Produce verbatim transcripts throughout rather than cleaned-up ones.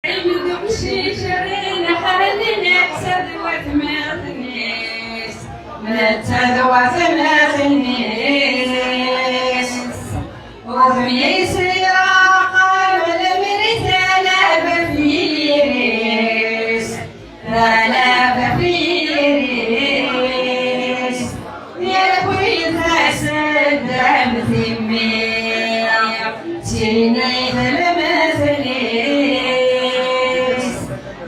Imdukcic rin ḥalin iḥsad watmaten-is, netta d watmaten-is. Udem-is iraqam lemri talaba f yiri-s, talaba f yiri-s. Yal win taseddamt immi, tini tlemtel-is,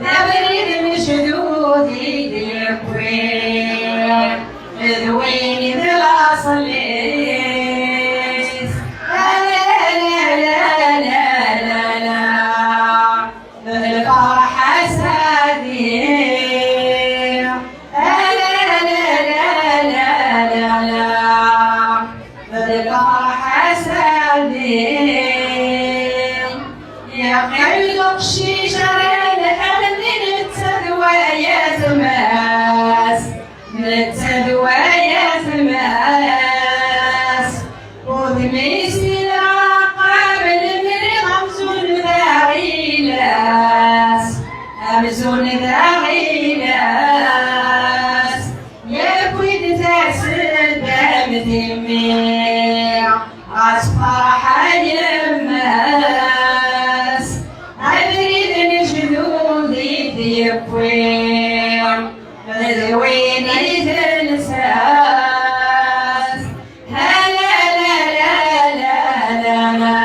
d abrid mecdud i d-yewwi, d win i d laṣel-is. La, la, la, la, la, la, la. Lferḥ ass-agi, a la la la la la la, lferḥ ass-agi. Yeqqim-d uqcic ara lḥeqen di netta d wayetma-s. Netta d wayetma-s, udem-is ilaqam lemri amzun d aɣilas, amzun d aɣilas. Yewwi-d taseddamt immi, ɣas ferḥ a yemma-s, abrid n lejdud i d-yewwi. D win i d llsas. Ha la la la la la la.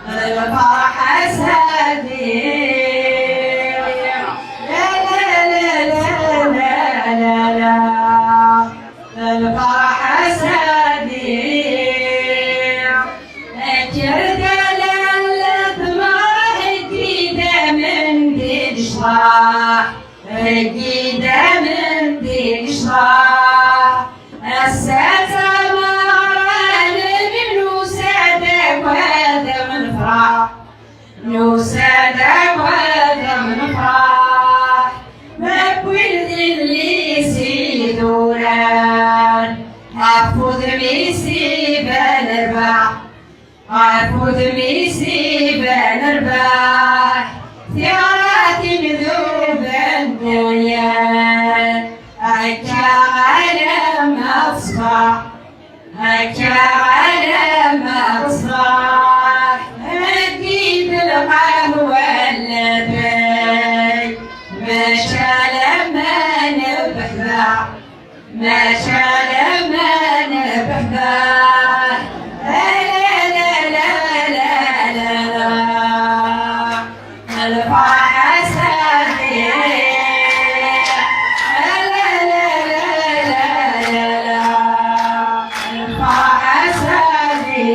Lferḥ ass-agi. La la la la la la la. Lferḥ ass-agi. Kker-d a lalla temɣer, heggi-d aman di lecḍaḥ. Heggi-d aman di lecḍaḥ. Ass-a d tameɣra n lmim, nusa-d akk ad am-nefreḥ. Nusa-d akk ad am-nefreḥ. Ma wwin-d yelli-s i d-uran, ɣef udem-is iban rrbeḥ. Ɣef udem-is iban rrbeḥ, tiɣratin d uban d uyan. Akka alamma ṣṣbeḥ, akka alamma ṣṣbeḥ, heggi-d lqahwa n latay, maca alamma nebbeḥbeḥ. Maca alamma nebbeḥbeḥ. A la la la la la la. Lferḥ ass-agi. A la la la la la la. Lferḥ ass-agi.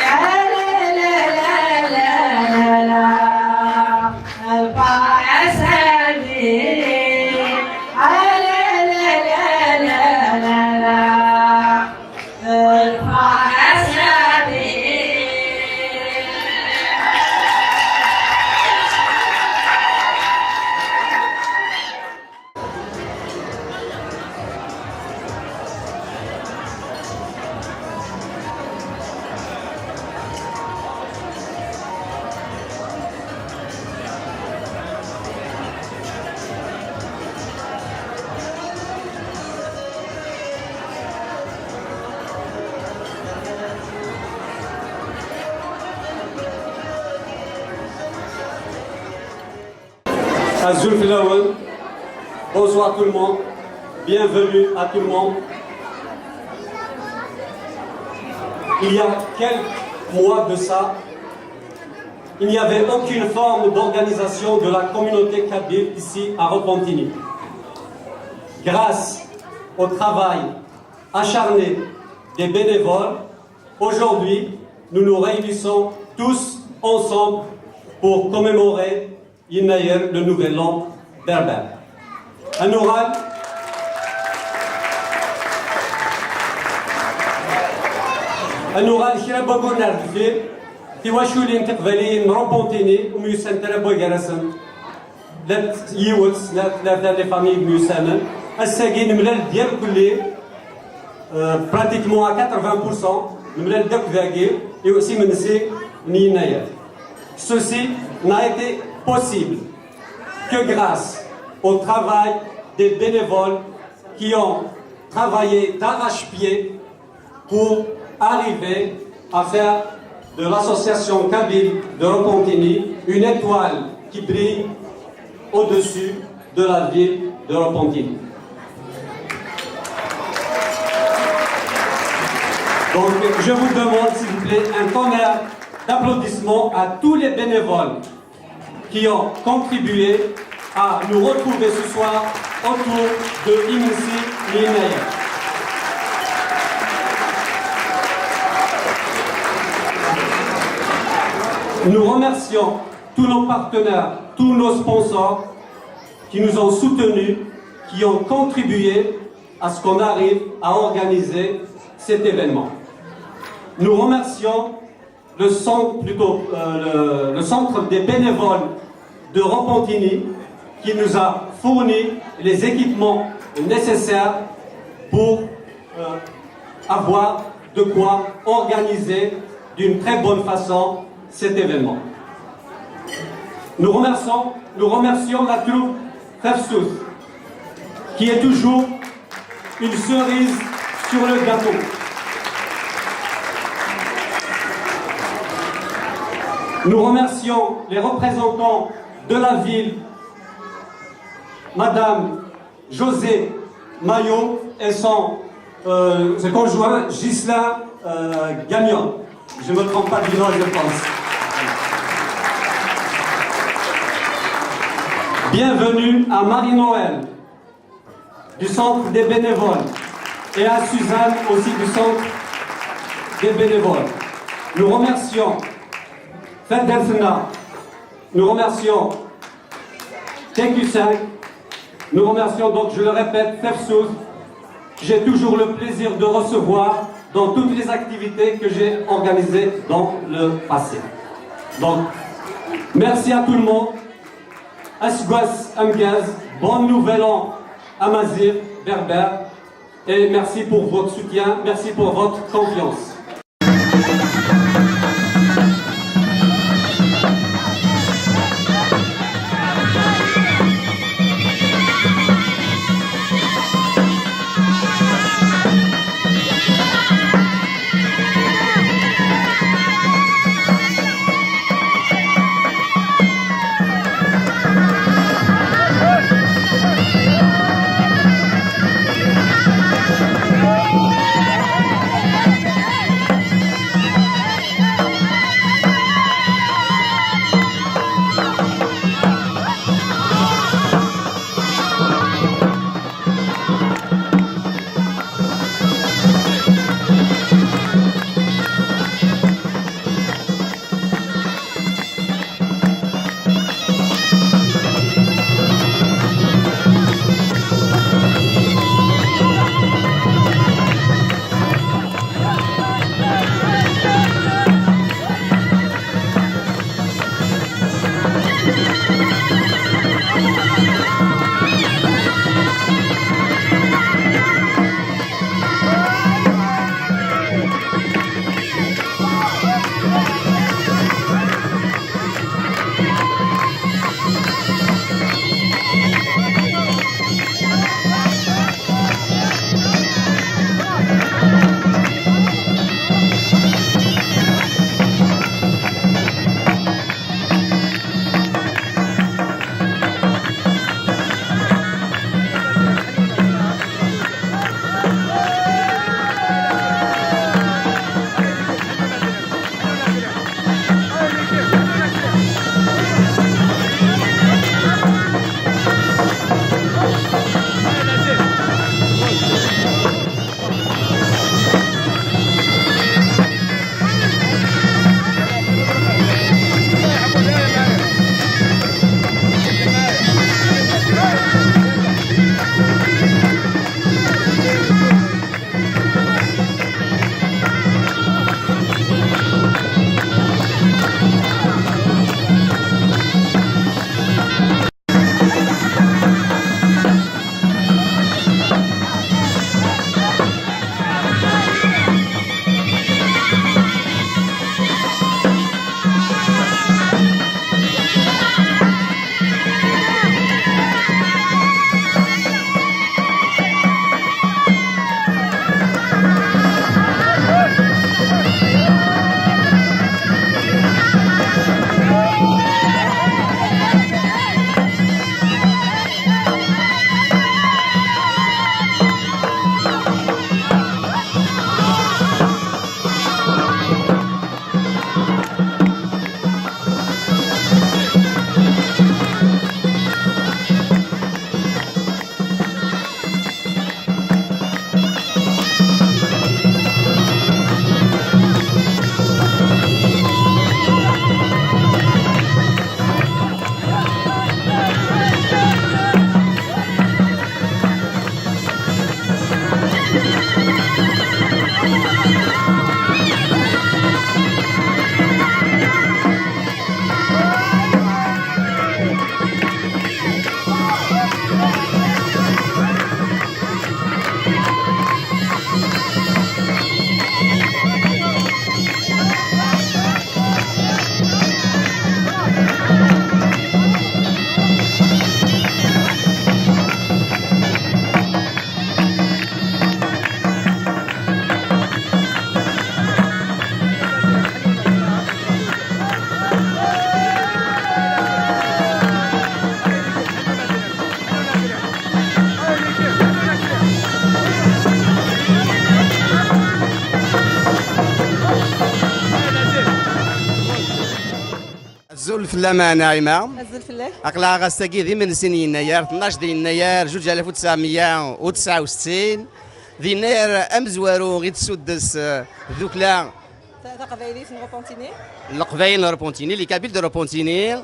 A la la la la la la. Lferḥ ass-agi. A la la la la la la. Lferḥ ass-agi. Azul fell-awen. Bonsoir tout le monde. Bienvenue à tout le monde. Il y a quelques mois de ça, il n'y avait aucune forme d'organisation de la communauté kabyle ici à Repentigny. Grâce au travail acharné des bénévoles, aujourd'hui, nous nous réunissons tous ensemble pour commémorer Yennayer, le nouvel an berbère. Ad nuɣal, ad nuɣal kra n wagguren ar deffir, tiwaculin tiqbayliyin n Repentigny ur myussanent ara wway gar-asent. Llant yiwet, snat, tlata les familles myussanen. Ass-agi nemlal-d irkelli, euh, pratiquement à quatre-vingts pour cent, nemlal-d akk dagi, i s imensi n Yennayer. Ceci n'a été possible que grâce au travail des bénévoles qui ont travaillé d'arrache-pied pour arriver à faire de l'association kabyle de Repentigny une étoile qui brille au-dessus de la ville de Repentigny. Donc, je vous demande, s'il vous plaît, un tonnerre d'applaudissements à tous les bénévoles qui ont contribué à nous retrouver ce soir autour de Iminsi Miinaye. Nous remercions tous nos partenaires, tous nos sponsors qui nous ont soutenus, qui ont contribué à ce qu'on arrive à organiser cet événement. Nous remercions le centre, plutôt, euh, le, le centre des bénévoles de Repentigny qui nous a fourni les équipements nécessaires pour, euh, avoir de quoi organiser d'une très bonne façon cet événement. Nous remercions, nous remercions la troupe Tafsouth, qui est toujours une cerise sur le gâteau. Nous remercions les représentants de la ville, Madame José Maillot et son, euh, ses conjoints Ghislain, euh, Gagnon. Je ne me trompe pas du nom, je pense. Bienvenue à Marie-Noël du centre des bénévoles et à Suzanne aussi du centre des bénévoles. Nous remercions Fête d'Elfena, nous remercions T Q cinq, nous remercions donc, je le répète, Tafsouth. J'ai toujours le plaisir de recevoir dans toutes les activités que j'ai organisées dans le passé. Donc, merci à tout le monde. Aseggas ameggaz, bon nouvel an amaziɣ, berbère, et merci pour votre soutien, merci pour votre confiance. Lama Naɛima. Azul fell-ak. Aql-aɣ ass-agi d imensi n Yennayer, tnac di Yennayer, zuǧ alaf u tesɛemya u tesɛa u settin. D Yennayer amezwaru i d-tessuddes, eh, tdukla Ta-, taqbaylit n Repentigny. Leqbayel n Repentigny, les Kabyles de Repentigny.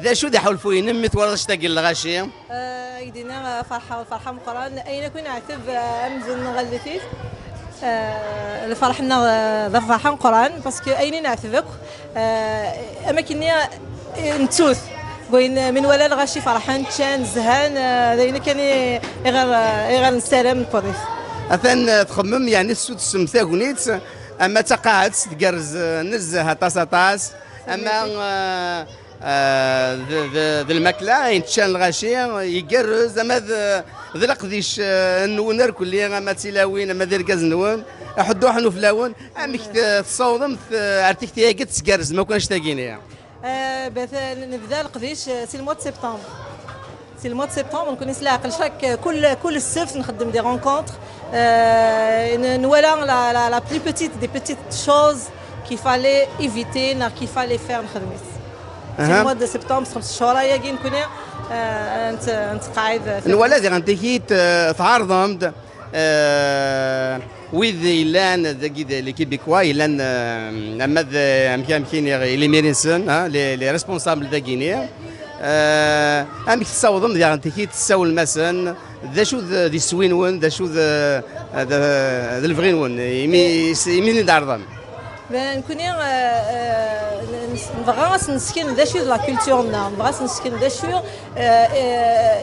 D acu d aḥulfu-inem mi twalaḍ annect-agi n lɣaci? Eh, ad k-d-iniɣ, eh, ferḥeɣ, ferḥeɣ meqqran. Ayen akk i neɛteb, eh, amzun nɣellet-it. Eh, lferḥ-nneɣ, eh, d aferḥ ameqqran, parce que ayen i neɛteb akk, eh, am akken-nni, eh, nettu-t. Wayen, eh, mi nwala lɣaci ferḥen, ččan, zhan, eh, d ayen kan i, i ɣer, eh, i ɣer nessaram nekkuḍ-it. Atan, eh, txemmem, yeɛni tessudsem tagnit, ama d taqaɛet tgerrez, eh, nezzeh aṭas, aṭas, ama, eh, Ah, d, d, d lmakla ayen ččan lɣaci, igerrez, ama d, d leqdic, ah, nwen irkelli, ama d tilawin, ama d irgazen-nwen, aḥuddu aḥnu fell-awen. Amek t-, tessawḍemt, ah, ar tikti-agi tesgerrzem akk annect-agi-nni? Euh, ben, nebda leqdic, euh, c'est le mois de septembre. C'est le mois de septembre, nekkni s leɛqel chaque, كل, كل السبت نخدم des rencontres. Euh, n-, nwala la, la, la plus petite des petites choses qu'il fallait éviter, neɣ qu'il fallait faire, nexdem-it. C'est le mois de septembre, xems cchur ayagi nekkni, euh, nt-, netqaɛid. Nwala diɣen tikit, euh, tɛerḍem-d, euh, wid yellan dagi d les Québécois, yellan, euh, ama d, amek, amek i niɣ, les maires-nsen, hein, les, les responsables dagi-nni. Euh, amek tessawḍem diɣen tikit, tessawlem-asen, d acu d, d iswi-nwen, d acu d, d, d lebɣi-nwen, imi, imi i d-tɛerḍem? Ben, nekkni, euh, euh, n-, nebɣa ad s-nesken d acu d la culture-nneɣ, nebɣa ad s-nesken d acu, euh, euh,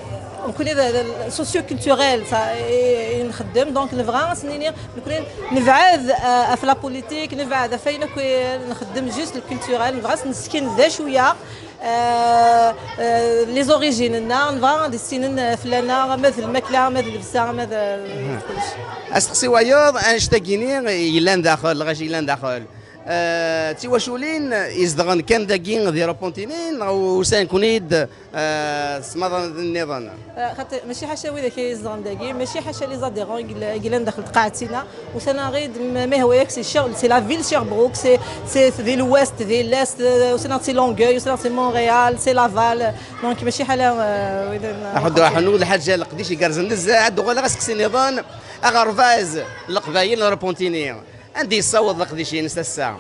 nekkni d, d socio-culturel, ça, i, i nxeddem, donc nebɣa ad s-nini, nekkni nebɛed, euh, ɣef la politique, nebɛed ɣef ayen akk i nxeddem, juste le culturel, nebɣa ad s-nesken d acu ya, euh, euh, les origines-nneɣ, nebɣa ad issinen, euh, fell-aneɣ, ama d lmakla, ama d llebsa, ama d, euh, kullec. Asteqsi wayeḍ, annect-agi-nni yellan daxel, lɣaci yellan daxel, euh, d tiwaculin izedɣen kan dagi di Repentigny, neɣ usan-ken-id, euh, s maḍan nniḍen? Euh, xaṭi, mačči ḥaca widak i izedɣen dagi, mačči ḥaca les adhérents i yella-, i yellan daxel tqaɛet-ina. Usan-aɣ-id, m-, ma yehwa-yak, c'est Cher-, c'est la ville Sherbrooke, c'est, c'est di l'ouest, di l'est, euh, usan-aɣ-d si Longueuil, usan-aɣ-d si Montréal, si Laval, donc mačči ḥala, euh, wid n-, Aḥuddu aḥunnu, lḥaǧa leqdic igerrzen nezzeh, ad d-uɣaleɣ aseqsi nniḍen, aɣerbaz n Leqbayel n Repentigny, anda yessaweḍ leqdic-ines ass-a?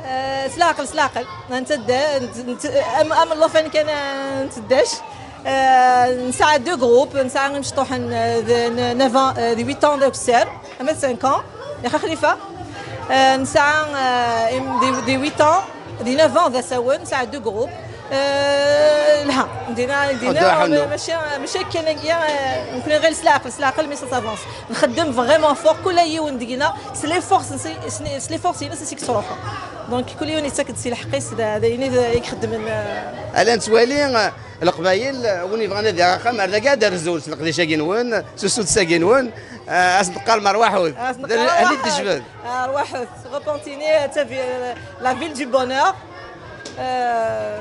Euh, s leɛqel, s leɛqel. Netta da, nett-, nett-, am, am llufan kan, euh, nteddac. Euh, nesɛa deux groupes, nesɛa imecṭuḥen, euh, de n-, neuf ans, euh, de huit ans d akessar, ama d cinq ans, yax a Xlifa. Euh, nesɛa, euh, im-, de, de huit ans, de neuf ans d asawen, nesɛa deux groupes. Euh, lha, dina, dina, Ḥuddu aḥunnu. Mačči, mačči akken agi, euh, nekkni ɣir s leɛqel, s leɛqel, mais ça s'avance. Nxeddem vraiment fort, kul yiwen deg-neɣ, s les forces, s, s, s les forces-ines i s-yettruḥu. Donc, kul yiwen yettak-d si lḥeqq-is, d, d ayen i d, i ixeddmen, euh. Ala nettwali, euh, Leqbayel, euh, win yebɣan ad yaɣ axxam, ar dagi ad d-rzu s leqdic-agi-nwen, s usuddes-agi-nwen, euh, ad s-d-qqar merwaḥut. Ad s-d-qqar merwaḥut. Ad tejbed. Merwaḥut. Repentigny, euh, la ville du bonheur. Euh,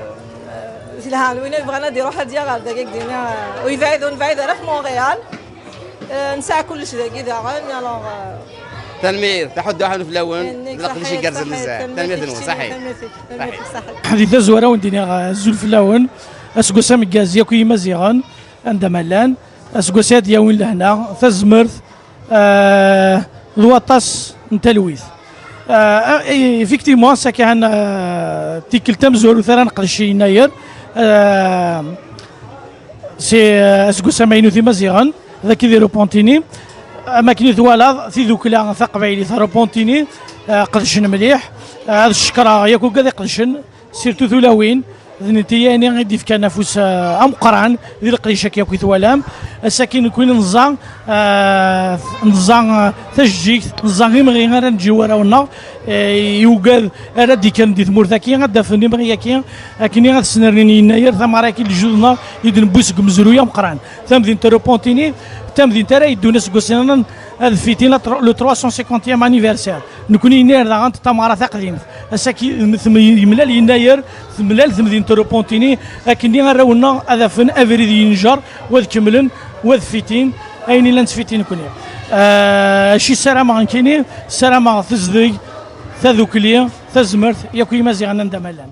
euh, Lhan, win yebɣan ad iruḥ ad yaɣ ar dagi, dina, euh, ur yebɛid, ur nebɛid ara ɣef Montréal. Euh, nesɛa kullec dagi daɣen, alors, euh. Tanemmirt, aḥuddu aḥunnu fell-awen, d leqdic igerrzen nezzeh. Tanemmirt-nwen, ṣaḥit. Tanemmirt-ik, tanemmirt-ik. Di tazwara wen-d-iniɣ, euh, azul fell-awen, aseggas ameggaz yakk i Yimaziɣen, anda ma llan, aseggas ad d-yawin lehna, tazmert, euh, d waṭas n talwit. Euh, effectivement, ass-agi, euh, tikkelt tamezwarut ara neqdec i Yennayer, euh, si, euh, aseggas amaynut Imaziɣen, dagi di Repentigny. Am akken i twalaḍ, tidukla taqbaylit Repentigny, euh, qedcen mliḥ. Euh, ad cekkreɣ yakk ugad iqedcen, surtout tulawin, d nitiyani i d-ifkan afus, euh, ameqqran di leqdic-agi akk i twalam. Ass-agi nekkni neẓẓa, euh, neẓẓa, euh, tajejjigt, neẓẓa imɣi ara neǧǧ i warraw-nneɣ, euh, i ugad ara d-ikkren di tmurt-agi, ad d-afen imɣi-agi, akken ad snernin Yennayer, tameɣra-agi n lejdud-nneɣ i d-newwi seg umezruy ameqqran. Tamdint n Repentigny, tamdint ara yeddun aseggas-nniḍen ad fitin la tro-, le trois cent cinquantième anniversaire. Nekkni Yennayer daɣen d tameɣra taqdimt. Ass-agi tem-, yemlal Yennayer, temlal temdint n Repentigny, akken arraw-nneɣ ad afen abrid yenjer, u ad kemmlen, u ad fitin ayen i llan ttfitin nekkni. Euh, acu ssarameɣ nekkini, ssarameɣ tezdeg, tadukli, tazmert, yakk Imaziɣen anda ma llan.